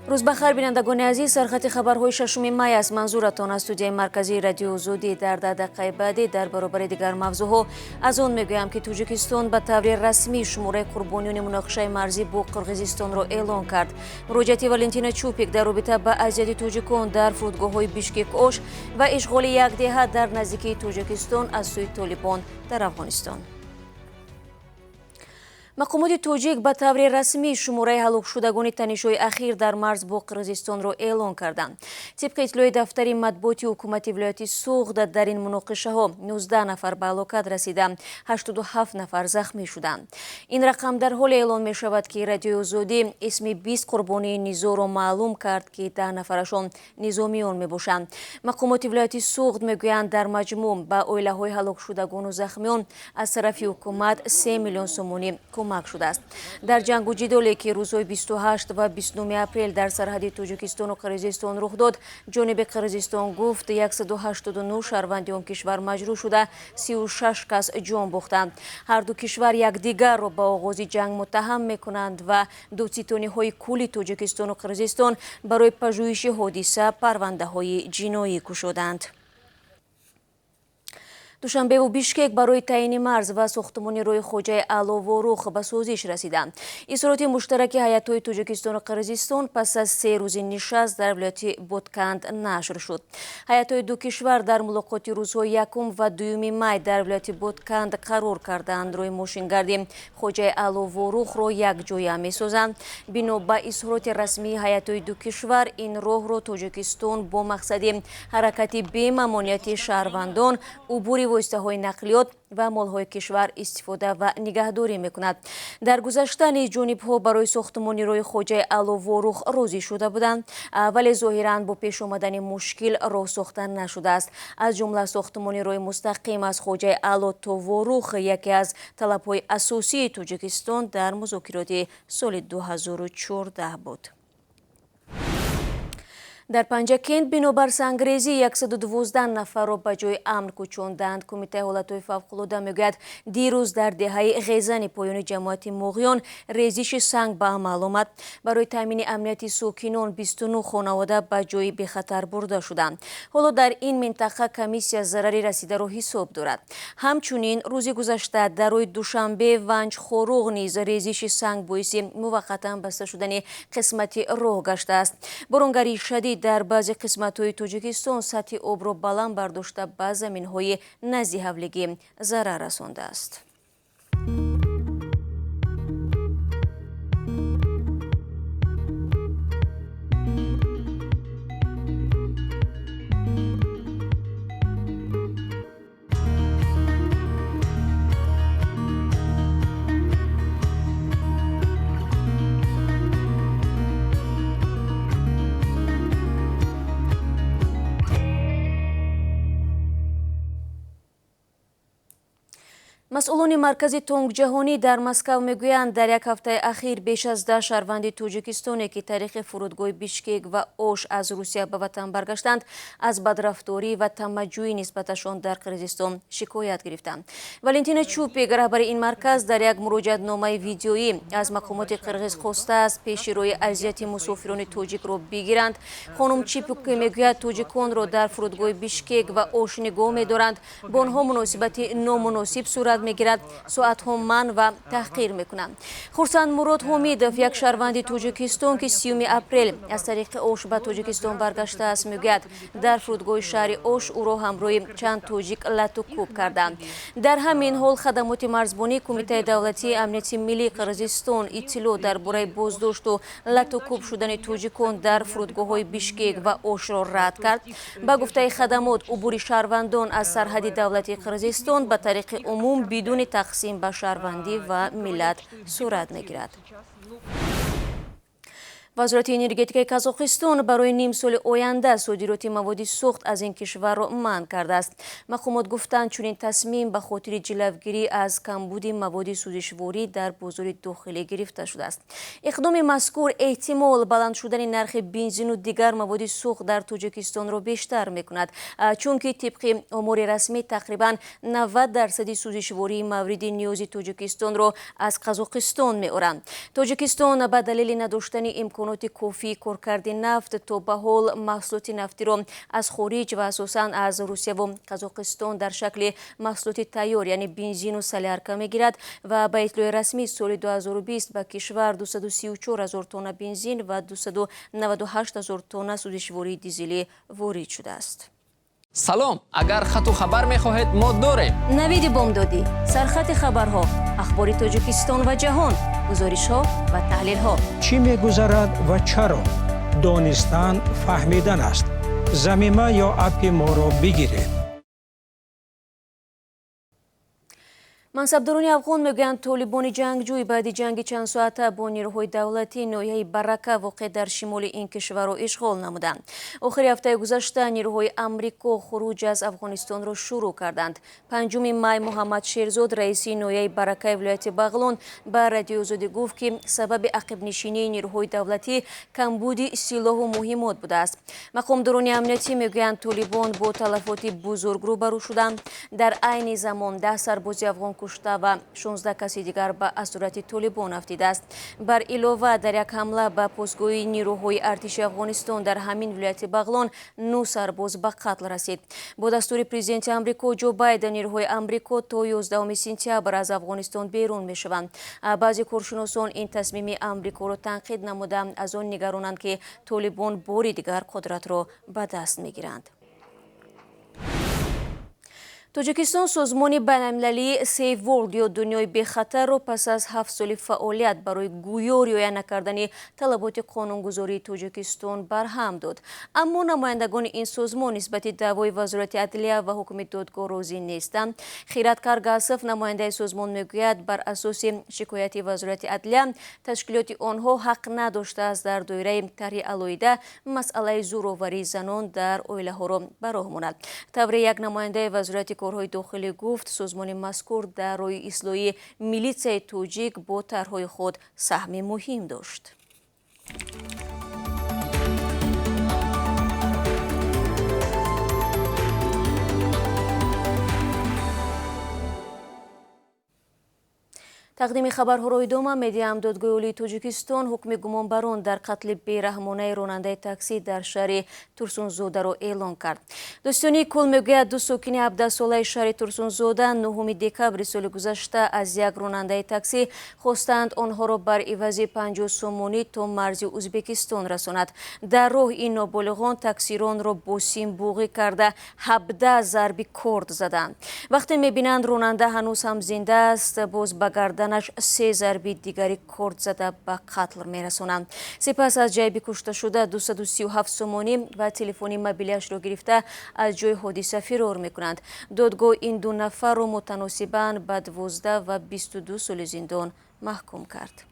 Рӯз бахайр, бинандагони азиз. Сархати хабарҳои 6 май аст. Манзуратон аз студияи марказии Радиои Озодӣ. Дар 10 дақиқаи баъдӣ дар баробари дигар мавзӯъҳо аз он мегӯям, ки Тоҷикистон ба таври расмӣ шумораи қурбониёни муноқишаи марзӣ бо Қирғизистонро эълон кард. Муроҷиати Валентина Чупик дар робита ба азияти тоҷикон дар фурудгоҳҳои Бишкек, Ош ва ишғоли як деҳа дар наздикии Тоҷикистон аз сӯи Толибон дар Афғонистон. Мақомоти тоҷик ба таври расмӣ шумораи ҳалокшудагони танишҳои ахир дар марз бо Қирғизистонро эълон карданд. Тибқи иттилои дафтари матбуоти ҳукумати вилояти Суғд, дар ин муноқишаҳо 19 нафар ба ҳалокат расида, 87 нафар захмӣ шуданд. Ин рақам дар ҳоле эълон мешавад, ки Радиои Озодӣ исми 20 қурбонии низоъро маълум кард, ки 10 нафарашон низомиён мебошанд. Мақомоти вилояти Суғд мегӯянд, дар маҷмӯъ ба оилаҳои ҳалокшудагону захмиён аз тарафи ҳукумат 3 миллион сомонӣ кӯмак шудааст. Дар ҷангу ҷидоле, ки рӯзҳои 28 ва 29 апрел дар сарҳади Тоҷикистону Қирғизистон рух дод, ҷониби Қирғизистон гуфт, 189 шаҳрванди он кишвар маҷрӯҳ шуда, 36 кас ҷон бохтанд. Ҳарду кишвар якдигарро ба оғози ҷанг муттаҳам мекунанд ва додситониҳои кулли Тоҷикистону Қирғизистон барои пажӯҳиши ҳодиса парвандаҳои ҷиноӣ кушоданд. Душанбеву Бишкек барои таъйини марз ва сохтмони роҳи Хоҷаи Аъло Ворух ба созиш расиданд. Изҳороти муштараки ҳайатҳои Тоҷикистону Қирғизистон пас аз 3 рӯзи нишаст дар вилояти Ботканд нашр шуд. Ҳайатҳои ду кишвар дар мулоқоти рӯзҳои 1 ва 2 май дар вилояти Ботканд қарор карданд, роҳи мошингарди Хоҷаи Аъло Ворухро якҷоя месозанд. Бино ба изҳороти расмии ҳайатҳои ду кишвар, ин роҳро Тоҷикистон бо мақсади ҳаракати бемамониати шаҳрвандон, убури воситаҳои нақлиёт ва молҳои кишвар истифода ва нигаҳдорӣ мекунад. Дар гузашта низ ҷонибҳо барои сохтмони роҳи Хоҷаи Аъло Ворух розӣ шуда буданд, вале зоҳиран бо пеш омадани мушкил роҳ сохта нашудааст. Аз ҷумла сохтмони роҳи мустақим аз Хоҷаи Аъло то Ворух яке аз талабҳои асосии Тоҷикистон дар музокироти соли 2014 буд. Дар Панҷакент бинобар сангрезӣ 112 нафарро ба ҷои амн кӯчонданд. Кумитаи ҳолатҳои фавқулода мегӯяд, дирӯз дар деҳаи Ғезани поёни ҷамоати Моғиён резиши санг ба амал омад. Барои таъмини амнияти сокинон 29 хонавода ба ҷои бехатар бурда шуданд. Ҳоло дар ин минтақа комиссия зарари расидаро ҳисоб дорад. Ҳамчунин рӯзи гузашта дар роҳи Душанбе Ванҷ Хоруғ низ резиши санг боиси муваққатан баста шудани қисмати роҳ гаштааст. Боронгарии шадид дар баъзе қисматҳои Тоҷикистон сатҳи обро баланд бардошта, ба заминҳои назди ҳавлигӣ зарар расондааст. Масъулони маркази тонгҷаҳонӣ дар Москав мегӯянд, дар як ҳафтаи ахир беш аз 10 шаҳрванди Тоҷикистоне, ки тариқи фурудгоҳи Бишкек ва Ош аз Русия ба ватан баргаштанд, аз бадрафторӣ ва тамаъҷӯӣ нисбаташон дар Қирғизистон шикоят гирифтанд. Валентина Чупик, раҳбари ин марказ, дар як муроҷиатномаи видеоӣ аз мақомоти қирғиз хостааст, пеши роҳи азияти мусофирони тоҷикро бигиранд. Хонум Чупик мегӯяд, тоҷиконро дар фурудгоҳи Бишкек ва Ош нигоҳ медоранд, бо онҳо муносибати номуносиб сурат мегирад, соатҳо манъ ва таҳқир мекунанд. Хурсанд Мурод Ҳомидов, як шаҳрванди Тоҷикистон, ки 30 апрел аз тариқи Ош ба Тоҷикистон баргаштааст, мегӯяд, дар фурудгоҳи шаҳри Ош ӯро ҳамроҳи чанд тоҷик лату кӯб карданд. Дар ҳамин ҳол хадамоти марзбонии Кумитаи давлатии амнияти миллии Қирғизистон иттилоъ дар бораи боздошту лату кӯб шудани тоҷикон дар фурудгоҳҳои Бишкек ва Ошро рад кард. Ба гуфтаи хадамот, убури шаҳрвандон аз сарҳади давлати Қирғизистон ба тариқи умум бидуни тақсим ба шаҳрвандӣ ва миллат сурат мегирад. Вазорати энергетикаи Қазоқистон барои ним соли оянда содироти маводи сӯхт аз ин кишварро манъ кардааст. Мақомот гуфтанд, чунин тасмим ба хотири ҷилавгирӣ аз камбуди маводи сӯзишворӣ дар бозори дохилӣ гирифта шудааст. Иқдоми мазкур эҳтимол баланд шудани нархи бензину дигар маводи сӯхт дар Тоҷикистонро бештар мекунад, чунки тибқи омори расмӣ тақрибан 90 дарсади сӯзишвории мавриди ниёзи Тоҷикистонро аз Қазоқистон меоранд. Тоҷикистон ба далели надоштани имкон Имконоти кофии коркарди нафт то ба ҳол маҳсулоти нафтиро аз хориҷ ва асосан аз Русия ва Қазоқистон дар шакли маҳсулоти тайёр, яъне бензину солярка мегирад ва ба иттилои расмӣ соли 2020 ба кишвар 234 ҳазор тонна бензин ва 298 ҳазор тонна сӯзишвории дизелӣ ворид шудааст. Салом, агар хату хабар мехоҳед, мо дорем. Навиди бомдодӣ, сархати хабарҳо, ахбори Тоҷикистон ва ҷаҳон, гузоришҳо ва таҳлилҳо. Чӣ мегузарад ва чаро? Донистан фаҳмидан аст. Замима ё аппи моро бигиред. Мансабдорони афғон мегӯянд, толибони ҷангҷӯй баъди ҷанги чандсоата бо нерӯҳои давлатӣ ноҳияи Барака, воқеъ дар шимоли ин кишварро ишғол намуданд. Охири ҳафтаи гузашта нерӯҳои Амрико хуруҷ аз Афғонистонро шурӯъ карданд. 5 май Муҳаммад Шерзод, раиси ноҳияи Баракаи вилояти Бағлон, ба Радиои Озодӣ гуфт, ки сабаби ақибнишинии нерӯҳои давлатӣ камбуди силоҳу муҳиммот будааст. Мақомдорони амниятӣ мегӯянд, толибон бо талафоти бузург рӯбарӯ шуданд. Дар айни замон 10 сарбози афғон кушта ва 16 каси дигар ба асорати толибон афтидааст. Бар илова, дар як ҳамла ба постгоҳи нерӯҳои артиши Афғонистон дар ҳамин вилояти Бағлон 9 сарбоз ба қатл расид. Бо дастури президенти Амрико Ҷо Байден нерӯҳои Амрико то 11 сентябр аз Афғонистон берун мешаванд. Баъзе коршиносон ин тасмими Амрикоро танқид намуда, аз он нигаронанд, ки толибон бори дигар қудратро ба даст мегиранд. Тоҷикистон созмони байналмилалии Safe World ё дунёи бехатарро пас аз 7 соли фаъолият барои гӯё риоя накардани талаботи қонунгузории Тоҷикистон барҳам дод. Аммо намояндагони ин созмон нисбати даъвои Вазорати адлия ва ҳукми додгоҳ розӣ нестанд. Хират Каргасов, намояндаи созмон, мегӯяд, бар асоси шикояти Вазорати адлия ташкилоти онҳо ҳақ надоштааст дар доираи тарҳи алоҳида масъалаи зӯроварии занон дар оилаҳоро ба роҳ монад. Тавре як намояндаи Вазорати корҳои дохилӣ гуфт, созмони мазкур дар роҳи ислоҳии милитсияи тоҷик бо тарҳҳои худ саҳми муҳим дошт. Тақдими хабарҳоро идома медиҳам. Додгоҳи Олии Тоҷикистон ҳукми гумонбарон дар қатли бераҳмонаи ронандаи таксӣ дар шаҳри Турсунзодаро эълон кард. Дӯстони кул мегӯяд, ду сокини 17-солаи шаҳри Турсунзода 9 декабри соли гузашта аз як ронандаи таксӣ хостанд онҳоро бар ивази 50 сомонӣ то марзи Ӯзбекистон расонад. Дар роҳ ин ноболиғон таксиронро бо сим буғӣ карда 17 зарби корд заданд. Вақте мебинанд, ронанда ҳанӯз ҳам зинда аст, боз ба гардан 3 зарби дигари корд зада ба қатл мерасонанд. Сипас аз ҷайби кушташуда 237 сомонӣ ва телефони мобилиашро гирифта аз ҷои ҳодиса фирор мекунанд. Додгоҳ ин ду нафарро мутаносибан ба 12 ва 22 соли зиндон маҳкум кард.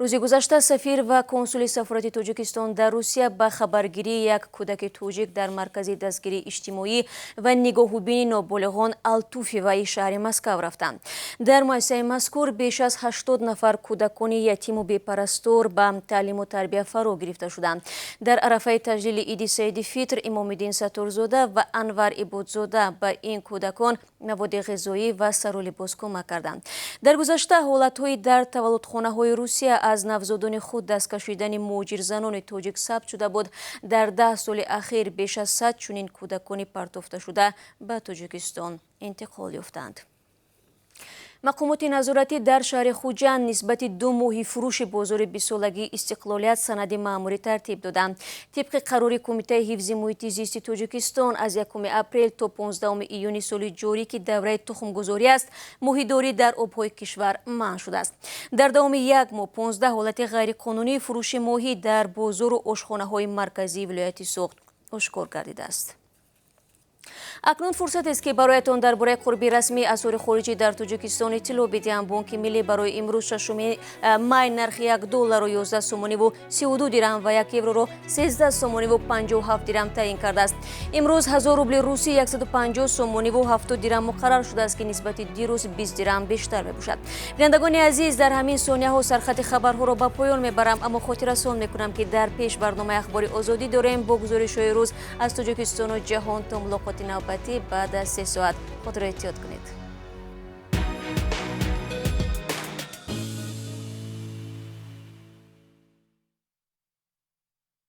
Рӯзи гузашта сафир ва консули сафорати Тоҷикистон дар Русия ба хабаргирии як кӯдаки тоҷик дар маркази дастгирии иҷтимоӣ ва нигоҳубини ноболиғон Алтуфьеваи шаҳри Москав рафтанд. Дар муассисаи мазкур беш аз 80 нафар кӯдакони ятиму бепарастор ба таълиму тарбия фаро гирифта шуданд. Дар арафаи таҷлили иди Саиди Фитр Имомиддин Сатторзода ва Анвар Ибодзода ба ин кӯдакон маводи ғизоӣ ва сару либос кӯмак карданд. Дар гузашта ҳолатҳои дар таваллудхонаҳои Русия аз навзодони худ даст кашидани муҳоҷирзанони тоҷик сабт шуда буд. Дар 10 соли ахир беш аз 100 чунин кӯдакони партофташуда ба Тоҷикистон интиқол ёфтанд. Мақомоти назоратӣ дар шаҳри Хуҷанд нисбати ду моҳифурӯши бозори бистсолагии Истиқлолият санади маъмурӣ тартиб доданд. Тибқи қарори Кумитаи ҳифзи муҳити зисти Тоҷикистон аз 1 апрел то 15 июни соли ҷорӣ, ки давраи тухмгузорӣ аст, моҳидорӣ дар обҳои кишвар манъ шудааст. Дар давоми як моҳ 15 ҳолати ғайриқонунии фурӯши моҳӣ дар бозору ошхонаҳои марказии вилояти Суғд ошкор гардидааст. Акнун фурсатест, ки бароятон дар бораи қурби расмии асъори хориҷӣ дар Тоҷикистон иттилоъ бидиҳам. Бонки Миллӣ барои имрӯз 6 май нархи 1 долларро 11 сомониву 32 дирам ва 1 евроро 13 сомониву 57 дирам таъин кардааст. Имрӯз 1000 рубли русӣ 150 сомониву 70 дирам муқаррар шудааст, ки нисбати дирӯз 20 дирам бештар мебошад. Бинандагони азиз, дар ҳамин сонияҳо сархати хабарҳоро ба поён мебарам, аммо хотиррасон мекунам, ки дар пеш барномаи Ахбори Озодӣ дорем бо гузоришҳои рӯз аз Тоҷикистону ҷаҳон. То мулоқоти навбатӣ баъд аз 3 соат худро эҳтиёт кунед.